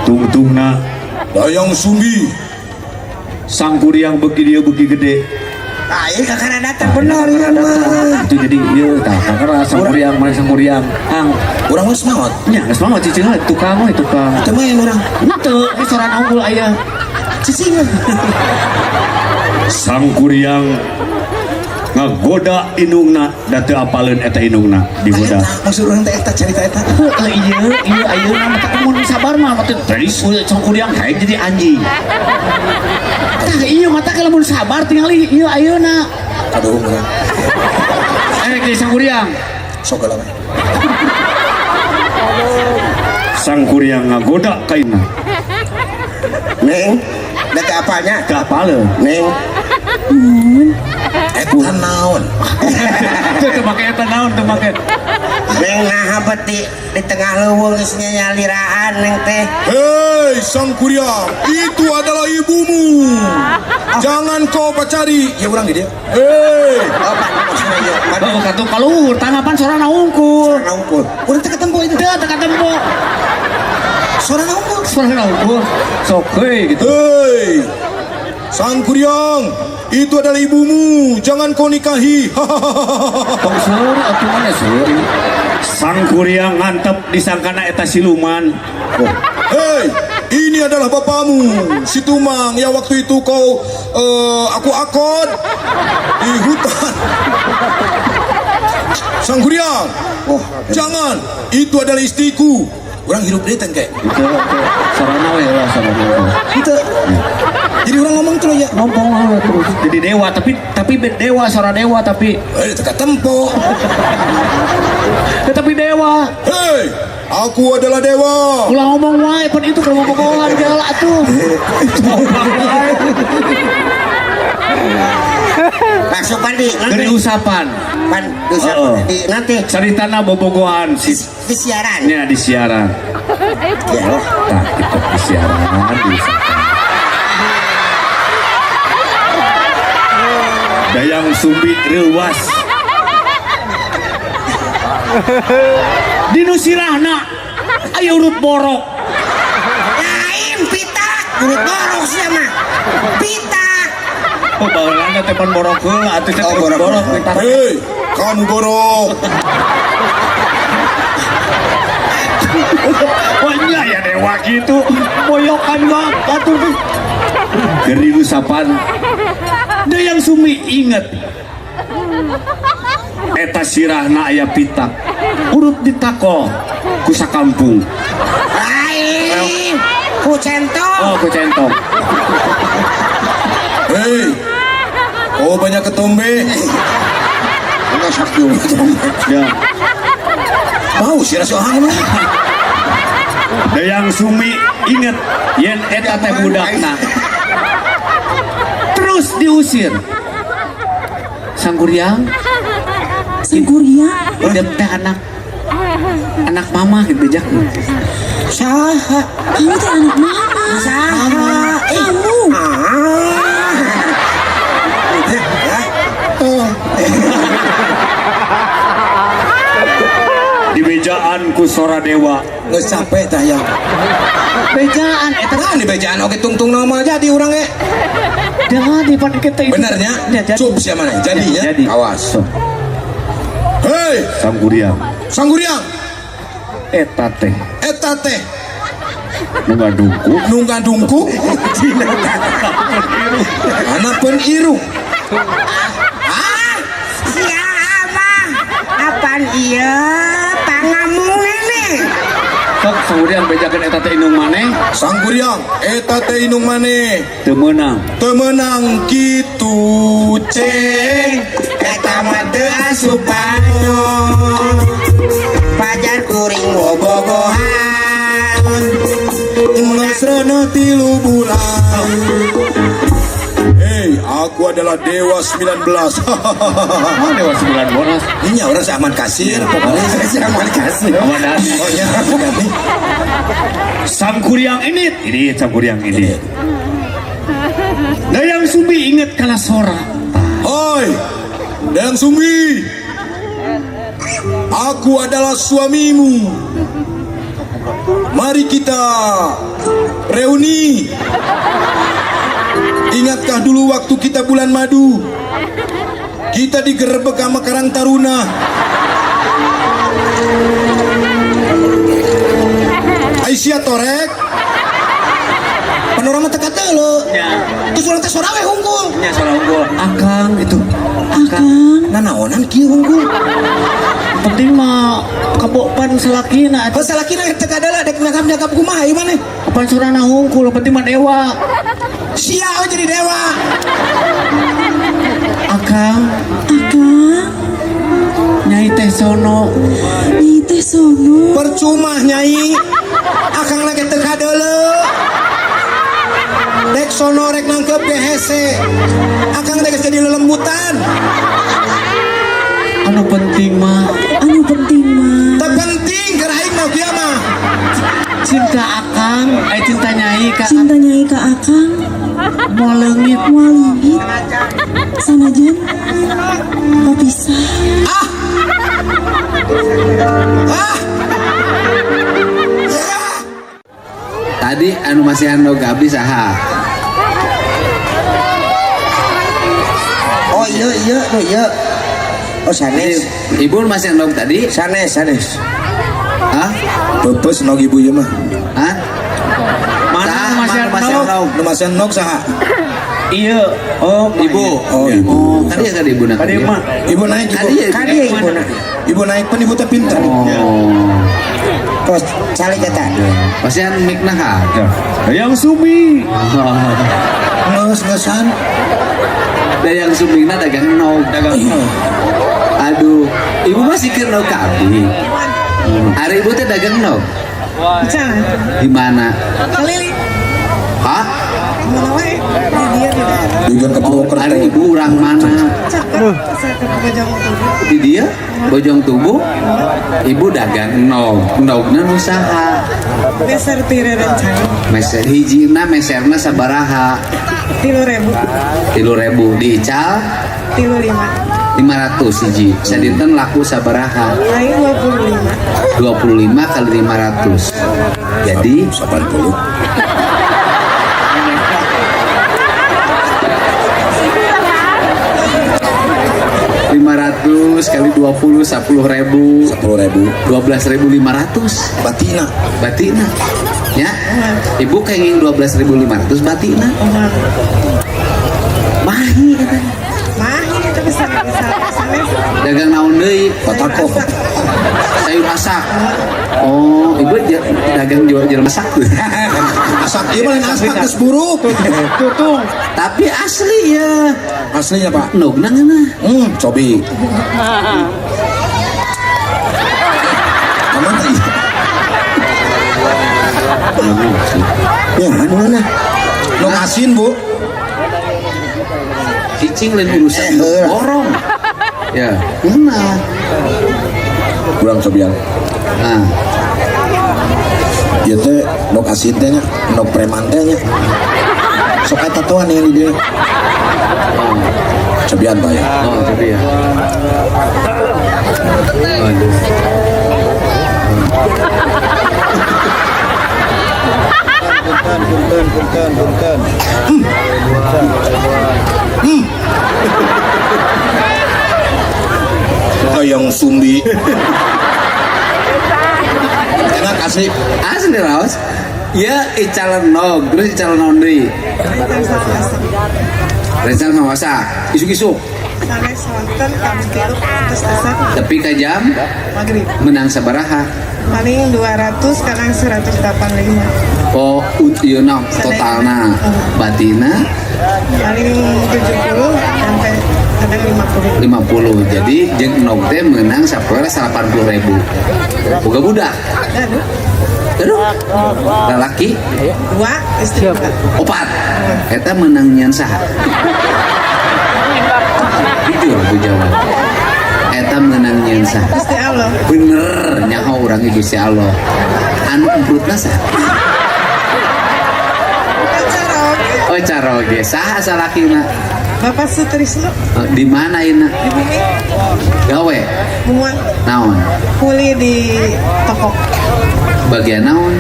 Tungtungna Dayang Sumbi. Sangkuriang beuki dieu beuki gede. Nah, ieu kakara datang bener ieu mah. Itu jadi ieu tah kakara Sangkuriang mana Sangkuriang. Hang Urang geus maot. Nya geus mah cicing we tukang we tukang. Teu main urang. Henteu, ge sorana unggul aya. Cicing. Sangkuriang ngagoda indungna da teu apaleun eta indungna digoda. Eta maksud urang teh eta carita eta. Heeh, iya, iya, ayeuna mah teh mun sabar mah teh tadi Sangkuriang hayang jadi anjing. Tah iya mata kalau mun sabar tingali ieu ayeuna. Aduh urang. Eh jadi Sangkuriang. Sok heula we. Sangkuriang ngagoda ka indungna. Neng, da teu apalnya? Teu apaleun. Neng, Eta naon? Teu teu make eta naon teu make. Neng naha beti di tengah leuweung geus nyaliraan neng teh. Hei Sangkuriang, itu adalah ibumu. Jangan kau pacari. Ya urang di dia. Hei, Oh, pan maksudna ieu. Pan Oh, katu kaluhur tanggapan sorana unggul. sorana unggul. Urang teh ketempo itu. Teu teu katempo. Sorana unggul. Sorana unggul. Sok heuy gitu. Hei, Sangkuriang, itu adalah ibumu. Jangan kau nikahi. Tong seuri atuh mana seuri. Sangkuriang ngantep disangkana eta siluman. Oh. Hei, ini adalah bapamu, si Tumang yang waktu itu kau aku akod di hutan. Sangkuriang, Oh, jangan, itu adalah istriku. Orang hirup deui teh kayak. Itu sarana we lah sarana. Itu. Jadi orang ngomong tuh ya. Ngomong lah terus. Jadi dewa tapi dewa suara dewa tapi Eh, teka tempo. tetapi dewa. Hei, aku adalah dewa. Ulah ngomong wae pan itu kalau bobogohan galak atuh. Ngomong wae. Langsung pan di Dari nanti. usapan. Pan di Heeh. di nanti Caritana bobogohan si di siaran. nya di siaran. Ya. Tah gitu di siaran di usapan. Dayang Sumbi reuwas. Dinu sirahna aya urut borok. Lain pitak, urut borok sia mah. Pitak. Oh, baheulana teh pan borok heula atuh teh Oh, urut borok. borok pitak. Hei, kamu borok. Oh iya ya dewa gitu. Boyokan mah atuh teh. Dari usapan Dayang Sumbi inget eta sirahna aya pitak urut ditakol ku sakampung. Lain. Ku centong. Oh, ku centong. Hei, oh banyak ketombe. Enggak sakit ketombe. Ya. Mau sih rasa orang mah. Dayang Sumi inget yen eta teh budakna. Terus diusir. Sangkuriang, Sangkuriang. Hidup teh anak anak mama gitu jak. Saha? Kamu teh anak mama. Saha? Kamu. Ah. Ya. Di bejaan ku sora dewa. Geus capek tah ya. Bejaan eta Nah, di bejaan oge tungtung nama jadi urang ge. Jangan di pan kita itu. Benernya? Ya, jadi. Cup sia mana? Jadinya. Jadi. Awas. Hei, Sangkuriang. Sangkuriang. Eta teh Eta teh nu ngadungku. Nu ngadungku. Anapeun irung. Ah, siapa? Apaan iya pangamung nenek? Sok Sangkuriang bejakeun eta teh indung maneh. Sangkuriang, eta teh indung maneh. Teu meunang. Teu meunang kitu ceng. Eta mah teu asup panon. Pajar kuring bobogohan. Geus reuneuh 3 bulan. Hei, aku adalah Dewa 19. Oh, Dewa 19. Ini orang si Ahmad Kasir, pokoknya Si Ahmad Kasir. Ahmad Dhani. Oh ya, Ahmad Dhani. Sangkuriang ini Sangkuriang ini. Dayang Sumbi inget kala sora. Hoi, Dayang Sumbi. Aku adalah suamimu. Mari kita reuni. Ingatkah dulu waktu kita bulan madu? Kita digerebek sama Karang Taruna. Aisyah torek. Panorama teu katelo. Nya. Terus urang teh sora we hungkul. Nya sora unggul. Akang itu. Akang. Nanaonan kieu hungkul. Penting mah kabopan salakina Heuh salakina teu kadala dek nyakap-nyakap kumaha ieu maneh. Kapan sorana hungkul penting mah dewa. Sia we jadi dewa. Akang, Akang. Nyai teh sono. Nyai teh sono. Percuma nyai. Akang lagi teu kadeuleu. Rek sono rek nangkep ge hese. Akang teh geus jadi lelembutan. Anu penting mah Anu penting mah. Teu penting keur aing mah kieu mah. Cinta akang, eh cinta nyai ka Cinta nyai ka akang. Moal leungit. Moal leungit. Sanajan papisah. Ah. Ah. Tadi anu masihan endog ka abdi saha? Oh iya iya oh iya. Oh sanes. Ibu masih endog tadi? Sanes sanes. Hah? Pepes nog ibu ieu mah. Hah? Mana Saha, masih mana masih endog? endog? Nu masihan nog saha? Iya. Oh, Ibu. Oh, ibu. Oh, tadi ya tadi ibu nak. Tadi mah. Ibu naik ibu. Tadi ya. Kadi ibu na. Ibu naik pan ibu teh pintar. Oh. Terus calik eta. Masihan mic nah ha. Yang sumi. Ngeus-ngeusan. Da yang sumingna dagang nog. Dagang nog. Aduh, ibu masih keur nog ka abdi. Hari ibu teh dagang nog. Di mana? Keliling. Hah? Mana wae? Di dia di daerah. Juga ke Oh, Purwokerto. hari ibu orang mana? Cakep. Bojong Tubuh. Di dia Bojong Tubuh. Ibu dagang nog. Nogna nu saha? Meser tire rencana. Meser hijina meserna sabaraha? 3.000. 3.000 diical 3.5. 500 hiji. Sadinten laku sabaraha? Aing 25. 25 kali 500. Jadi 80. 500 kali 20 10.000. 10.000. 12.500. Batina. Batina. Ya. Ibu kenging 12.500 batina. Mahi katanya. Mahi itu bisa bisa sanes. Dagang naon deui? Batako. Sayur asak. Oh, ibu dagang jual jual masak tuh. Asak ieu mah lain asak geus buruk. Tutung. Tapi asli ya. Aslinya, Pak. Nogna ngeunah. Cobi. Aman teh. Ya anu mana? Nog asin, Bu. Cicing lain urusan borong. Ya, ngeunah. Kurang cobian. Nah, Ieu teh nog asin teh nya, nog preman teh nya. Sok aya tatoan yang di dieu. Cobian Pak ya. Oh, cobi ya. Aduh. Punten, punten, punten. Yang sumbi. Enak asli. Asli raos. Ya icalan nog, terus icalan naon deui? Rencang sama masak. Isuk-isuk. Sanes wonten jam 3 terus asak Tapi ka jam maghrib. menang sabaraha? Paling 200 kadang 185. Oh, ieu na totalna. Batina Paling 70 sampai kadang 50. 50. Jadi jeung nog teh menang sapoe 80.000. Boga budak. Aduh, Aduh. Lalaki 2 istri 2. opat. Eta menang nyian saha? Jujur bu jawab. Eta menang nyian saha? Gusti Allah. Bener nyaho urang ge Gusti Allah. Anu emprutna saha? Caroge. Oh caroge. Saha salakina? Bapak Sutrisno Oh, di mana ina? di bumi. Gawe. Muang Naon? kuli di toko. Bagian naon?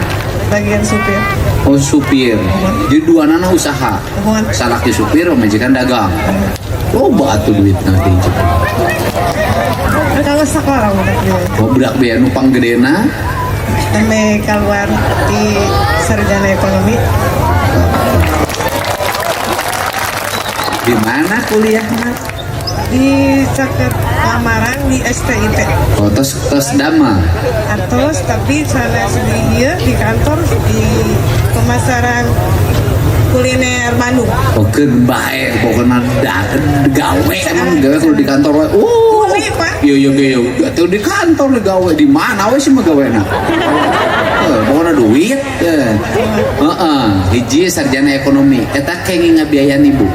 Bagian supir. Oh, supir. Jadi dua nana usaha. Muhun. Salaki supir, majikan dagang. Loba atuh duit nanti. Kalau sekolah budak dia. Oh, budak biaya nu panggedena? Sampai keluar di sarjana ekonomi. Di mana kuliahnya? Di caket lamaran di STIP. Oh, tos tos dama. Atos, tapi sana di ieu, di kantor di pemasaran kuliner Bandung. Oke, bae pokoknya gawe emang gawe kalau di kantor we. Uli, Pak. Iya iya iya iya. Tuh di kantor gawe di mana we sih mah gawena. Eh, pokoknya duit. Eh. Heeh, hiji sarjana ekonomi. Eta kenging ngabiayaan ibu.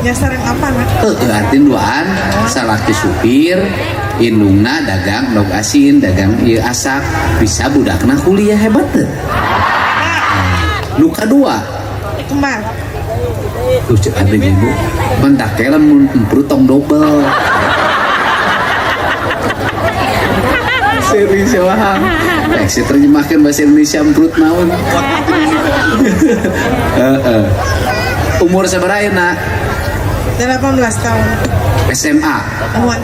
Ya sareng apa nak? Heeh, artin duaan salaki supir, indungna dagang endog asin, dagang ieu asak, bisa budakna kuliah, hebat teu? Nu kadua? Kembar. Tuh cek abdi ibu, mentak lamun emprut tong dobel. Serius ya wah. Rek si terjemahkan bahasa Indonesia emprut naon. Heeh. Umur sabaraha ayeuna? 18 tahun. SMA. Muhun.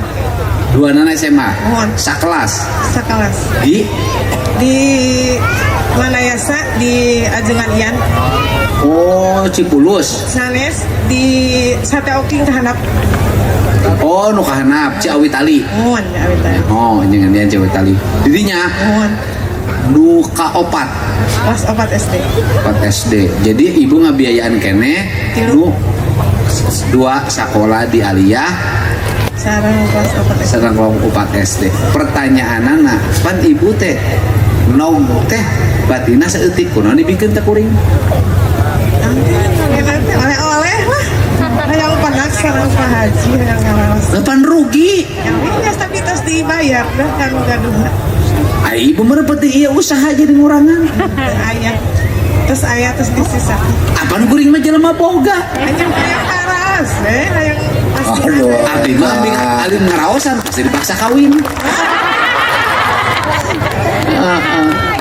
Dua nana SMA. Muhun. Sakelas. Sakelas. Di Di Manayasa di Ajengan Ian. Oh, Cipulus. Sanes, di Sate Oking kahandap. Oh, nu kahandap Ciawi Tali. Muhun, awitan. Oh, jangan dia Ciawi Tali. Didinya Muhun. Nu kaopat? Kelas 4 SD. 4 SD. Jadi ibu ngabiayaan keneh Tilu. nu dua sekolah di Aliyah Sareng kelas 4 SD. sareng kelompok 4 SD. Pertanyaan anak, pan ibu teh nog teh batina saeutik, kunaon dibikeun teh kuring? Nanti nanti oleh-oleh lah. Hayang penak sareng Pak Haji hayang ngaraos. Kapan rugi? Yang ini tapi terus dibayar dah kan gaduh. Ai ibu mah penting iya usaha jadi ngurangan. Ayah terus, ayah terus disisa. Apa nu kuring mah jelema boga? Hayang hayang karaos eh hayang pasti. Aduh. Abdi mah abdi alim ngaraosan pasti dipaksa kawin. Heeh.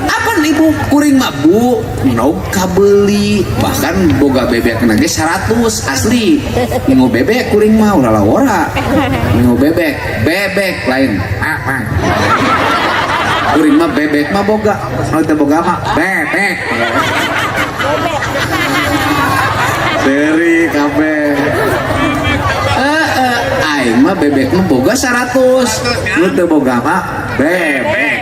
Apa ibu kuring mah bu nog kabeli, bahkan boga bebek nage 100 asli ngingu bebek kuring mah ulah lawora ngingu bebek, bebek lain apa, kuring mah bebek mah boga, kalau teu boga mah bebek seri kabeh. Eh, eh, aing mah bebek mah boga 100, nu teu boga mah bebek.